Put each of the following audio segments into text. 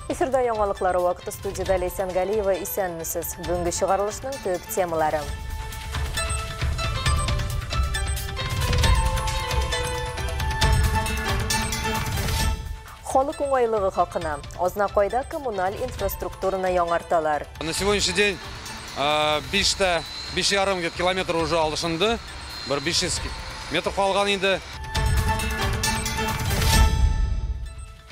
Эфирда яңалыклары вакыты, студияда Ләйсән Галиева. Исәнмесез. Бүгенге чыгарылышның төп темалары. Халык уңайлыгы хакына. Азнакайда коммуналь инфраструктураны яңарталар. На сегодняшний день 5,5 где-то километр уже алышынды. Бер 500 метр калган инде.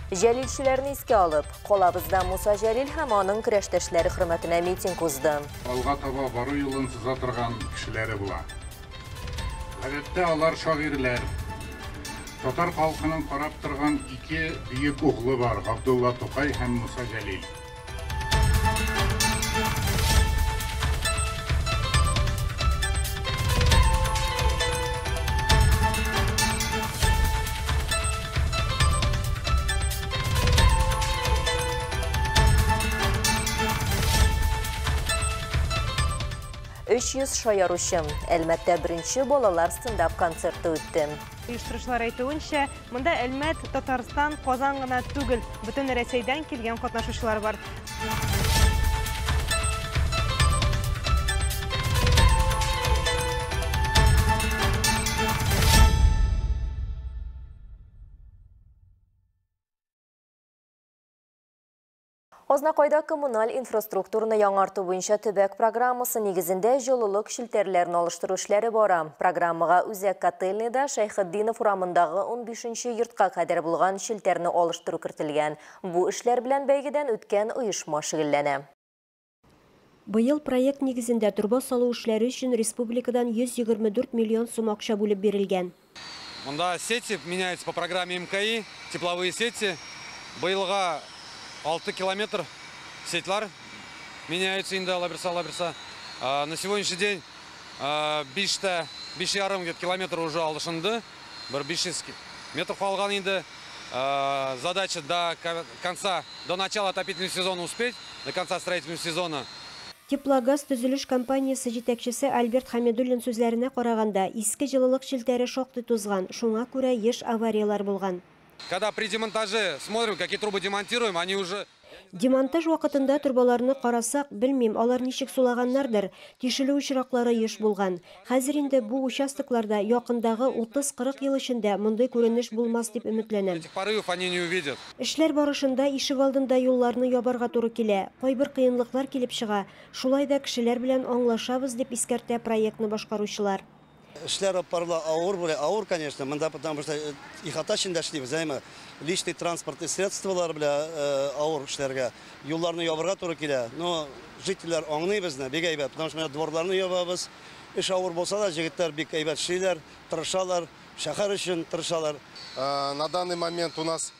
Җәлилчеләрне искә алып, калабызда Муса Җәлил һәм аның көрәштәшләре хөрмәтенә митинг узды. Алга таба бару юлын сыза торган кешеләре була. Гадәттә алар шагыйрьләр. Татар халкының карап торган ике бөек углы бар: Габдулла Тукай һәм Муса Җәлил. 300 шаяручы. Әлмәттә беренче балалар стендап концерты үтте. Оештыручылар әйтүенчә, монда Әлмәт, Татарстан, Казан гына түгел, бөтен Рәсәйдән килгән катнашучылар бар. Азнакайда коммуналь инфраструктураны яңарту буенча төбәк программасы нигезендә җылылык челтәрләрен алыштыру эшләре бара. Программага үзәк котельныйда Шәйхетдинов урамындагы 15 йортка кадәр булган челтәрне алыштыру кертелгән. Бу эшләр белән бәйгедән үткән оешма шөгыльләнә. Быел проект нигезендә торба салу эшләре өчен республикадан 124 миллион сум акча бүлеп бирелгән. Монда сети меняются по программе МКИ, тепловые сети. Быелга 6 километр сетьлар меняются инде, алабирса, алабирса. На сегодняшний день 5,5 где-то километр уже алышынды. Бер 500 метр калган инде. Задача до конца, до начала отопительного сезона успеть, до конца строительного сезона. Теплогаз төзелеш компаниясе җитәкчесе Альберт Хамидуллин сүзләренә караганда, иске җылылык челтәре шактый тузган, шуңа күрә еш аварияләр булган. Когда при демонтаже смотрим, какие трубы демонтируем, они уже... Демонтаж вакытында торбаларны карасак, белмим, алар ничек сулаганнардыр, тишелү очраклары еш булган. Хәзер инде бу участокларда якындагы 30-40 ел эчендә мондый күренеш булмас дип өметләнәм. Этих порывов они не увидят. Эшләр барышында ишегалдында юлларны ябарга туры килә. Кайбер кыенлыклар килеп чыга. Шулай да кешеләр белән аңлашабыз дип искәртә проектны башкаручылар. Эшләр алып барыла авыр була, авыр, конечно, монда потому что ихата эчендә эшлибез, әйме, личный транспортный средстволар белән авыр эшләргә, юлларны ябырга туры килә. Но жительләр аңлый безне, бик әйбәт, потому что менә дворларны ябабыз. Эш авыр булса да, җегетләр бик әйбәт эшлиләр, тырышалар, шәһәр өчен тырышалар. На данный момент у нас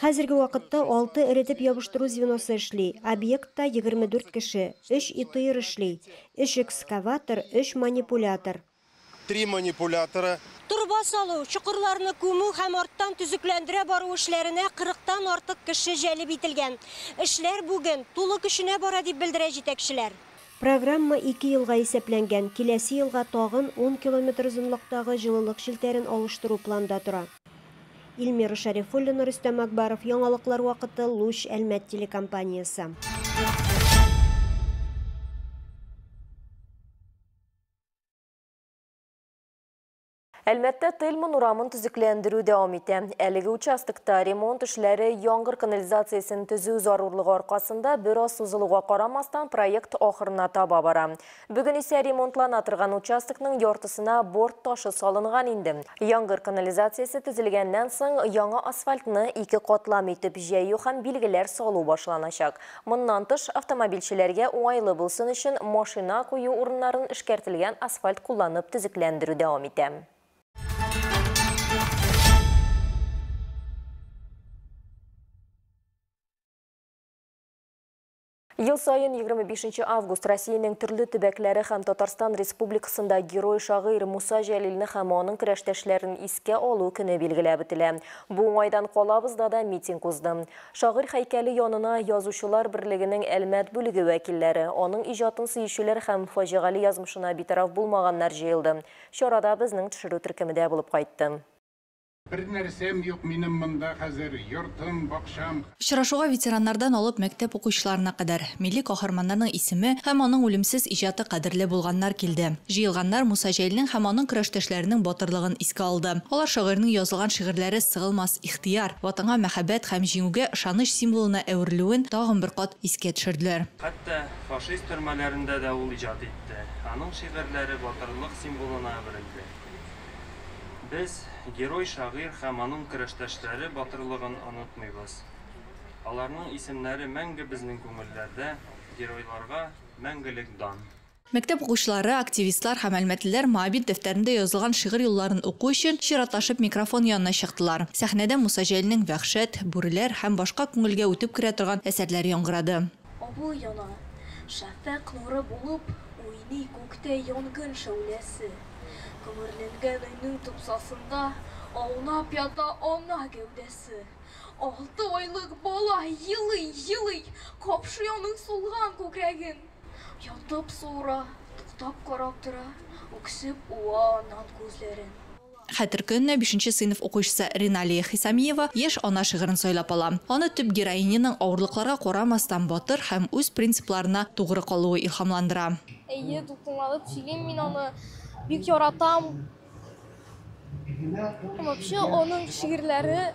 Хәзерге вакытта 6 эретеп ябыштыру звеносы эшли. Объектта 24 кеше, 3 ИТР эшли, 3 экскаватор, 3 манипулятор. 3 манипулятора. Торба салу, чокырларны күмү һәм арттан төзекләндерә бару эшләренә 40-тан артык кеше җәлеп ителгән. Эшләр бүген тулы көченә бара дип белдерә җитәкчеләр. Программа 2 елга исәпләнгән. Киләсе елга тагын 10 километр озынлыктагы җылылык челтәрен алыштыру планда тора. Илмира Шәрифуллина, Рөстәм Акбаров, Яңалыклар вакыты, Луч, Әлмәт телекомпаниясе. Әлмәттә Тельман урамын төзекләндерү дәвам итә. Әлеге участокта ремонт эшләре яңгыр канализациясен төзү зарурлыгы аркасында бераз сузылуга карамастан проект ахырына таба бара. Бүген исә ремонтлана торган участокның яртысына борт ташы салынган инде. Яңгыр канализациясе төзелгәннән соң яңа асфальтны 2 катлам итеп җәю һәм билгеләр салу башланачак. Моннан тыш автомобильчеләргә уңайлы булсын өчен машина кую урыннарын эшкәртелгән асфальт кулланып төзекләндерү дәвам итә. Ел сайын 25 август Россиянең төрле төбәкләре һәм Татарстан Республикасында герой шагыйрь Муса Җәлилне һәм аның көрәштәшләрен искә алу көне билгеләп үтелә. Бу уңайдан калабызда да митинг узды. Шагыйрь һәйкәле янына Язучылар берлегенең Әлмәт бүлеге вәкилләре, аның иҗатын сөючеләр һәм фаҗигале язмышына битараф булмаганнар җыелды. Чарада безнең төшерү төркеме дә булып кайтты. Бер нәрсәм юк минем монда хәзер, йортым, бакчам. Очрашуга ветераннардан алып мәктәп укучыларына кадәр милли каһарманнарның исеме һәм аның үлемсез иҗаты кадерле булганнар килде. Җыелганнар Муса Җәлилнең һәм аның көрәштәшләренең батырлыгын искә алды. Алар шагыйрьнең язылган шигырьләре сыгылмас ихтыяр, Ватанга мәхәббәт һәм җиңүгә ышаныч символына әверелүен тагын бер кат искә төшерделәр. Хәтта фашист төрмәләрендә дә ул иҗат итте. Аның шигырьләре батырлык символына әверелде. Без герой-шагыйрь һәм аның көрәштәшләре батырлыгын онытмыйбыз. Аларның исемнәре мәңге безнең күңелләрдә, геройларга мәңгелек дан. Мәктәп укучылары, активистлар һәм әлмәтлеләр Моабит дәфтәрендә язылган шигырь юлларын уку өчен чиратлашып микрофон янына чыктылар. Сәхнәдә Муса Җәлилнең Вәхшәт, Бүреләр һәм башка күңелгә үтеп керә торган әсәрләр яңгырады. Авыл яна, шәфәкъ нуры булып уйный күктә янгын шәүләсе. Күмерләнгән өйнең тупсасында аунап ята ана гәүдәсе. 6 айлык бала елый-елый, капшый аның сулган күкрәген. Ятып суыра, туктап карап тора, үксеп уа аннан күзләрен. Хәтер көненә 5 сыйныф укучысы Риналия Хисамиева яшь ана шигырен сайлап ала. Аны төп героиняның авырлыкларга карамастан батыр һәм үз принципларына тугры калуы илһамландыра. Әйе, дулкынланып сөйлим мин аны. Бик яратам. Вообще, аның шигырьләре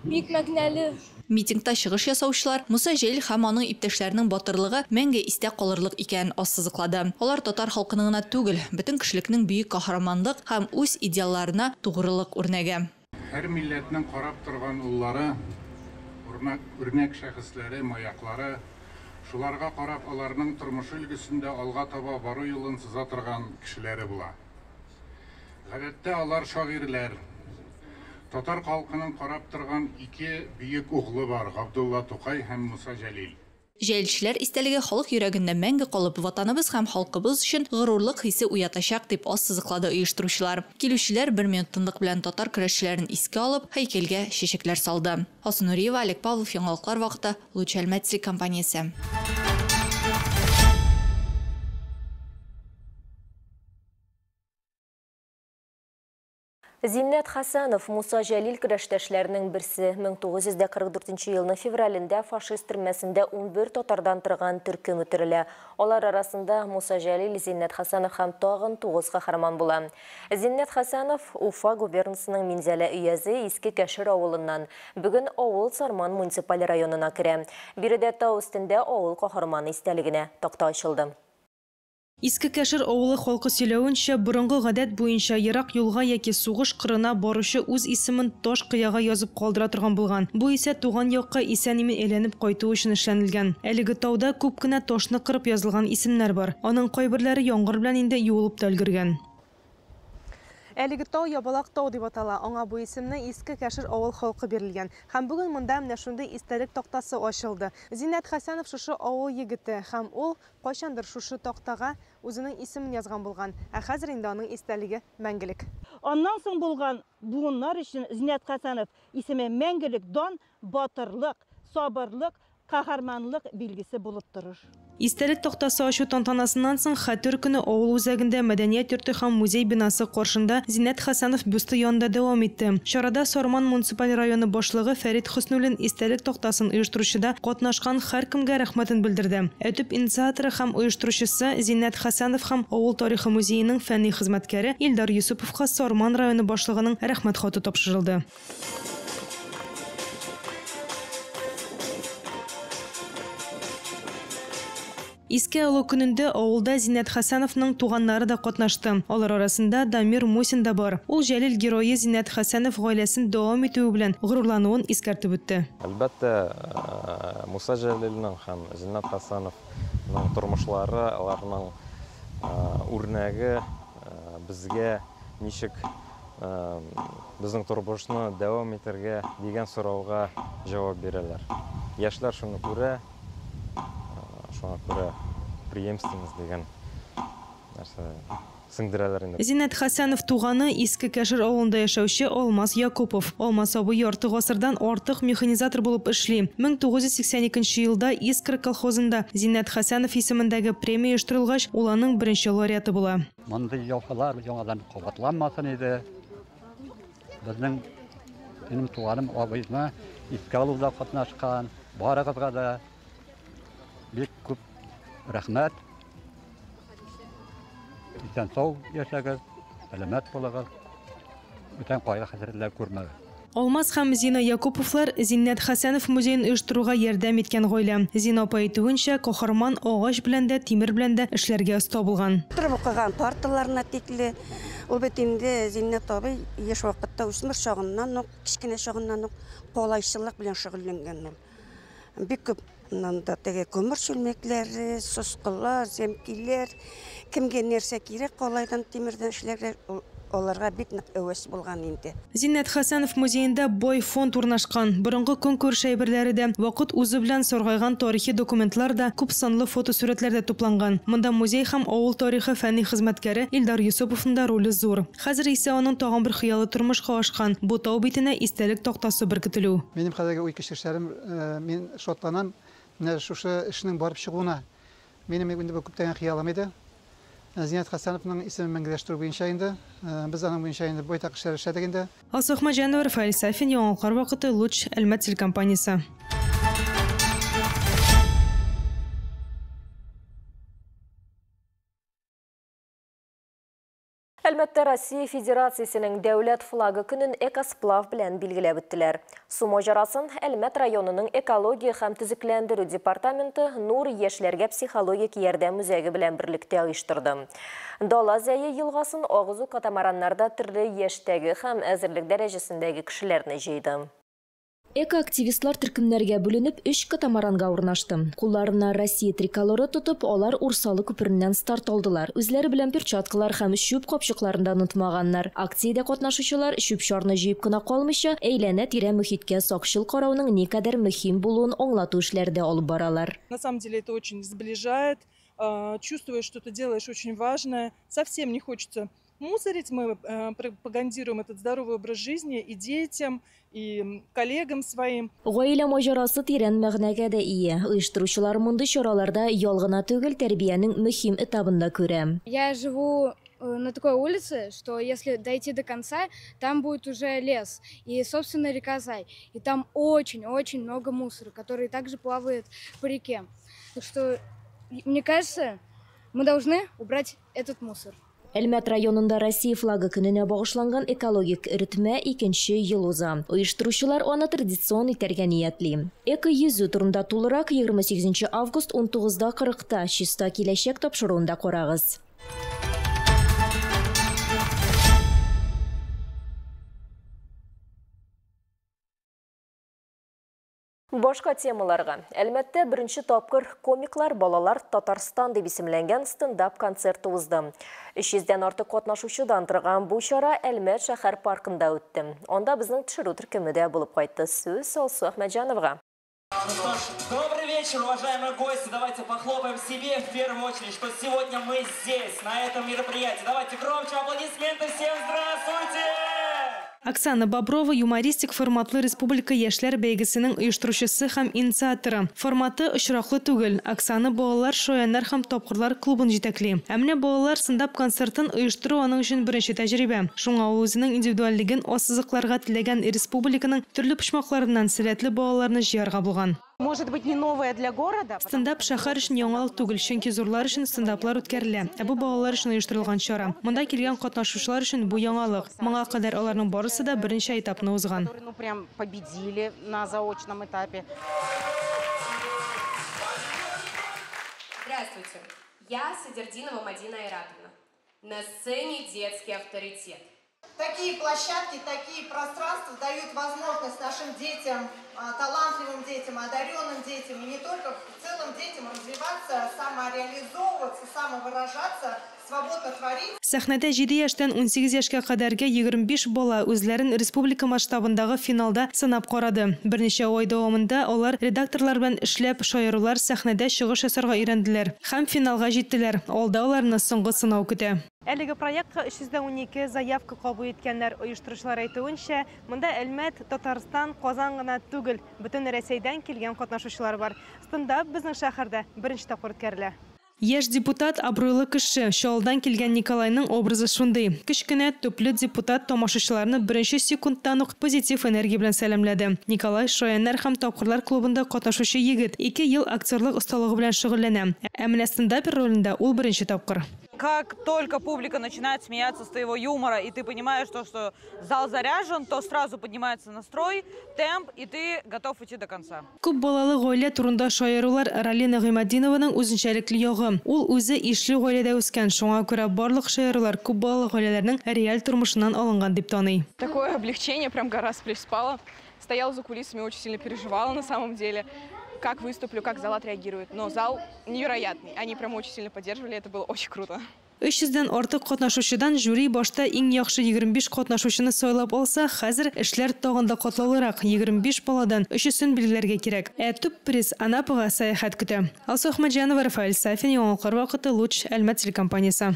бик мәгънәле. Митингта чыгыш ясаучылар Муса Җәлил һәм аның иптәшләренең батырлыгы мәңге истә калырлык икәнен ассызыклады. Алар татар халкының гына түгел, бөтен кешелекнең бөек каһарманлык һәм үз идеалларына тугрылык үрнәге. Һәр милләтнең карап торган уллары, үрнәк шәхесләре, маяклары, шуларга карап аларның тормышы өлгесендә алга таба бару юлын сыза торган кешеләре була. Гадәттә алар шагыйрьләр. Татар халкының карап торган ике бөек углы бар, Габдулла Тукай һәм Муса Җәлил. Җәлилчеләр истәлеге халык йөрәгендә мәңге калып, ватаныбыз һәм халкыбыз өчен горурлык хисе уятачак, дип ассызыклады оештыручылар. Килүчеләр бер минут тынлык белән татар көрәшчеләрен искә алып, һәйкәлгә чәчәкләр салды. Алсу Нуриева, Олег Павлов, Яңалыклар вакыты, Луч Әлмәт телекомпаниясе. Зиннәт Хәсәнов Муса Җәлил көрәштәшләренең берсе. 1944 елның февралендә фашист төрмәсендә 11 татардан торган төркем үтерелә. Алар арасында Муса Җәлил, Зиннәт Хәсәнов һәм тагын 9 каһарман була. Зиннәт Хәсәнов Уфа губернасының Минзәлә өязе Иске Кәшер авылыннан. Бүген авыл Сарман муниципаль районына керә. Биредә тау өстендә авыл каһарманы истәлегенә такта ачылды. Иске Кәшер авылы халкы сөйләвенчә, борынгы гадәт буенча ерак юлга яки сугыш кырына баручы үз исемен таш кыяга язып калдыра торган булган. Бу исә туган якка исән-имин әйләнеп кайту өчен эшләнелгән. Әлеге тауда күп кенә ташны кырып язылган исемнәр бар. Аның кайберләре яңгыр белән инде юылып та өлгергән. Әлеге тау Ябалак тау дип атала. Аңа бу исемне Иске Кәшер авыл халкы бирелгән. Һәм бүген монда менә шундый истәлек тактасы ачылды. Зиннәт Хәсәнов шушы авыл егете һәм ул кайчандыр шушы тактага үзенең исемен язган булган. Ә хәзер инде аның истәлеге мәңгелек. Аннан соң булган буыннар өчен Зиннәт Хәсәнов исеме мәңгелек дан, батырлык, сабырлык, каһарманлык билгесе булып торыр. Истәлек тактасы ачу тантанасыннан соң Хәтер көне авыл үзәгендә мәдәният йорты һәм музей бинасы каршында Зиннәт Хәсәнов бюсты янында дәвам итте. Чарада Сарман муниципаль районы башлыгы Фәрит Хөснуллин истәлек тактасын оештыручыда катнашкан һәркемгә рәхмәтен белдерде. Ә төп инициаторы һәм оештыручысы Зиннәт Хәсәнов һәм авыл тарихы музееның фәнни хезмәткәре Илдар Юсуповка Сарман районы башлыгының рәхмәт хаты тапшырылды. Искә алу көнендә авылда Зиннәт Хәсәновның туганнары да катнашты. Алар арасында Дамир Мусин да бар. Ул Җәлил герое Зиннәт Хәсәнов гаиләсен дәвам итүе белән горурлануын искәртеп үтте. Әлбәттә, Муса Җәлилнең һәм Зиннәт Хәсәновның тормышлары, аларның үрнәге безгә ничек безнең тормышны дәвам итәргә дигән сорауга җавап бирәләр. Яшьләр шуны күрә, шуңа күрә преемственность дигән нәрсә сеңдерәләр инде. Зиннәт Хәсәнов туганы Иске Кәшер авылында яшәүче Алмаз Якупов. Алмаз абый ярты гасырдан артык механизатор булып эшли. 1982 елда Искра колхозында Зиннәт Хәсәнов исемендәге премия оештырылгач, ул аның беренче лауреаты була. Мондый яфалар яңадан кабатланмасын иде. Безнең Минем туганым абыйны искә алуда катнашкан барыгызга да бик күп рәхмәт. Исән-сау яшәгез, сәламәт булыгыз, бүтән кайгы-хәсрәтләр күрмәгез. Алмаз һәм Зина Якуповлар Зиннәт Хәсәнов музеен оештыруга ярдәм иткән гаилә. Зина апа әйтүенчә, каһарман агач белән дә, тимер белән дә эшләргә оста булган. Утырып укыган парталарына тикле. Ул бит инде Зиннәт абый яшь вакытта, үсмер чагыннан ук, кечкенә чагыннан ук калайчылык белән шөгыльләнгән ул. Бик күп монда теге күмер чүлмәкләре, соскылар, зәмкиләр, кемгә нәрсә кирәк, калайдан, тимердән эшләргә, ул аларга бик нык әвәс булган инде. Зиннәт Хәсәнов музеенда бай фонд урнашкан. Борынгы көнкүреш әйберләре дә, вакыт узу белән саргайган тарихи документлар да, күп санлы фотосурәтләр дә тупланган. Монда музей һәм авыл тарихы фәнни хезмәткәре Илдар Йосыповның да роле зур. Хәзер исә аның тагын бер хыялы тормышка ашкан, бу тау битенә истәлек тактасы беркетелү. Минем хәзерге уй-кичерешләрем, мин шатланам менә шушы эшнең барып чыгуына. Минем инде бу күптәнге хыялым иде. Зиннәт Хәсәновның исемен мәңгеләштерү буенча инде. Без аның буенча инде байтак эшләр эшләдек инде. Алсу Әхмәтҗанова, Рафаэль Сафин, Яңалыклар вакыты, Луч, Әлмәт телекомпаниясе. Әлмәттә Россия Федерациясенең дәүләт флагы көнен экосплав белән билгеләп үттеләр. Су маҗарасын Әлмәт районының экология һәм төзекләндерү департаменты Нур яшьләргә психологик ярдәм үзәге белән берлектә оештырды. Дала Зәе елгасын агызу катамараннарда төрле яшьтәге һәм әзерлек дәрәҗәсендәге кешеләрне җыйды. Экоактивистлар төркемнәргә бүленеп, өч катамаранга урнашты. Кулларына Россия триколоры тотып, алар Урсалы күпереннән старт алдылар. Үзләре белән перчаткалар һәм чүп капчыкларын да онытмаганнар. Акциядә катнашучылар чүп-чарны җыеп кына калмыйча, әйләнә-тирә мөхиткә сакчыл карауның никадәр мөһим булуын аңлату эшләре дә алып баралар. На самом деле это очень сближает, чувствуешь, что ты делаешь очень важное. Совсем не хочется мусорить, мы пропагандируем этот здоровый образ жизни и детям, и коллегам своим. Гаилә маҗарасы тирән мәгънәгә дә ия. Оештыручылар мондый чараларда ял гына түгел, тәрбиянең мөһим этабын да күрә. Я живу на такой улице, что если дойти до конца, там будет уже лес и, собственно, река Зай. И там очень-очень много мусора, который также плавает по реке. Так что, мне кажется, мы должны убрать этот мусор. Әлмәт районында Россия флагы көненә багышланган экологик эретмә икенче ел уза. Оештыручылар аны традицион итәргә ниятли. Эко-йөзү турында тулырак 28 август 19:40-та Чиста киләчәк тапшыруында карагыз. Башка темаларга. Әлмәттә беренче тапкыр комиклар балалар Татарстан дип исемләнгән стендап концерты узды. 300дән артык катнашучыдан торган бу чара Әлмәт шәһәр паркында үтте. Анда безнең төшерү төркеме дә булып кайтты. Сүз Алсу Әхмәтҗановага. Ну что ж, добрый вечер, уважаемые гости. Давайте похлопаем себе в первую очередь, что сегодня мы здесь, на этом мероприятии. Давайте громче аплодисменты. Всем здравствуйте! Оксана Боброва юмористик форматлы республика яшьләр бәйгесенең оештыручысы һәм инициаторы. Форматы очраклы түгел. Оксана балалар шаяннар һәм тапкырлар клубын җитәкли. Ә менә балалар стендап концертын оештыру аның өчен беренче тәҗрибә. Шуңа ул үзенең индивидуальлеген ассызыкларга теләгән республиканың төрле почмакларыннан сәләтле балаларны җыярга булган. Может быть, не новое для города? Стендап шәһәр өчен яңалык түгел, чөнки зурлар өчен стендаплар үткәрелә. Ә бу балалар өчен оештырылган чара. Монда килгән катнашучылар өчен бу яңалык. Моңа кадәр аларның барысы да беренче этапны узган. Ну, прям победили на заочном этапе. Здравствуйте, я Садердинова Мадина Айратовна. На сцене детский авторитет. Такие площадки, такие пространства дают возможность нашим детям, талантливым детям, одаренным детям и не только, в целом детям развиваться, самореализовываться, самовыражаться, свободно творить. Сәхнәдә 7 яшьтән 18 яшькә кадәрге 25 бала үзләрен республика масштабындагы финалда сынап карады. Берничә ай дәвамында алар редакторлар белән эшләп, шаярулар сәхнәдә чыгыш ясарга өйрәнделәр һәм финалга җиттеләр. Алда аларны соңгы сынау көтә. Әлеге проектка 312 заявка кабул иткәннәр. Оештыручылар әйтүенчә, монда Әлмәт, Татарстан, Казан гына түгел, бөтен Рәсәйдән килгән катнашучылар бар. Стендап безнең шәһәрдә беренче тапкыр үткәрелә. Яшь депутат абруйлы кеше. Чаллыдан килгән Николайның образы шундый. Кечкенә, төпле депутат тамашачыларны беренче секундтан ук позитив энергия белән сәламләде. Николай Шаяннар һәм тапкырлар клубында катнашучы егет. Ике ел актерлык осталыгы белән шөгыльләнә. Ә менә стендапер ролендә ул беренче тапкыр. Как только публика начинает смеяться с твоего юмора, и ты понимаешь, то, что зал заряжен, то сразу поднимается настрой, темп, и ты готов идти до конца. Күп балалы гаилә турында шаярулар Ралина Гыйматдинованың үзенчәлекле ягы. Ул үзе ишле гаиләдә үскән, шуңа күрә барлык шаярулар күп балалы гаиләләрнең реаль тормышыннан алынган дип таный. Такое облегчение, прям гора с плеч спала. Стояла за кулисами, очень сильно переживала на самом деле, как выступлю, как зал отреагирует. Но зал невероятный. Они прям очень сильно поддерживали, это было очень круто. 300 дән артык катнашучыдан жюри башта иң яхшы 25 катнашучыны сайлап алса, хәзер эшләр тагын да катлаулырак. 25 баладан өчесен билгеләргә кирәк. Ә төп приз Анапага сәяхәт көтә. Алсу Әхмәтҗанова, Рафаэль Сафин, Яңалыклар вакыты, Луч, Әлмәт телекомпаниясе.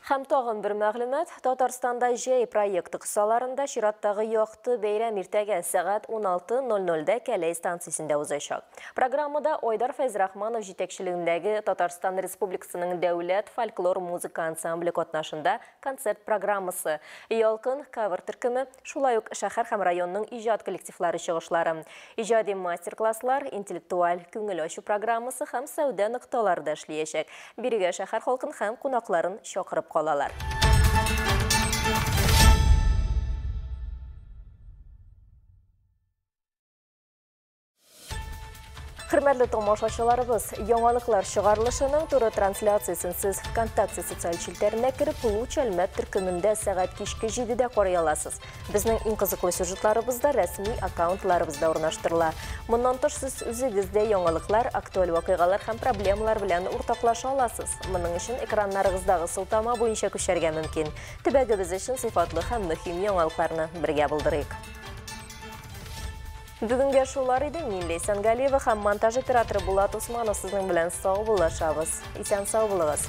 Һәм тагын бер мәгълүмат, Татарстанда җәй проекты кысаларында чираттагы якты бәйрәм иртәгә сәгать 16:00-дә Кәләй станциясендә узачак. Программада Айдар Фәйзрахманов җитәкчелегендәге Татарстан Республикасының дәүләт фольклор музыка ансамбле катнашында концерт программасы, Ялкын кавер төркеме, шулай ук шәһәр һәм районның иҗат коллективлары чыгышлары, иҗади мастер-класслар, интеллектуаль күңел ачу программасы һәм сәүдә нокталары да эшләячәк. Бирегә шәһәр халкын һәм кунакларын чакырып калалар. Хөрмәтле тамашачыларыбыз, яңалыклар чыгарылышының туры трансляциясен сез ВКонтакте социаль челтәренә кереп, Луч Әлмәт төркемендә сәгать кичке 7-дә карый аласыз. Безнең иң кызыклы сюжетларыбыз да рәсми аккаунтларыбызда урнаштырыла. Моннан тыш сез үзегез дә яңалыклар, актуаль вакыйгалар һәм проблемалар белән уртаклаша аласыз. Моның өчен экраннарыгыздагы сылтама буенча күчәргә мөмкин. Төбәгебез өчен сыйфатлы һәм мөһим яңалыкларны бергә булдырыйк. Бүгенгә шулар иде. Мин Ләйсән Галиева һәм монтаж операторы Булат Усманов сезнең белән саубуллашабыз. Исән сау булыгыз.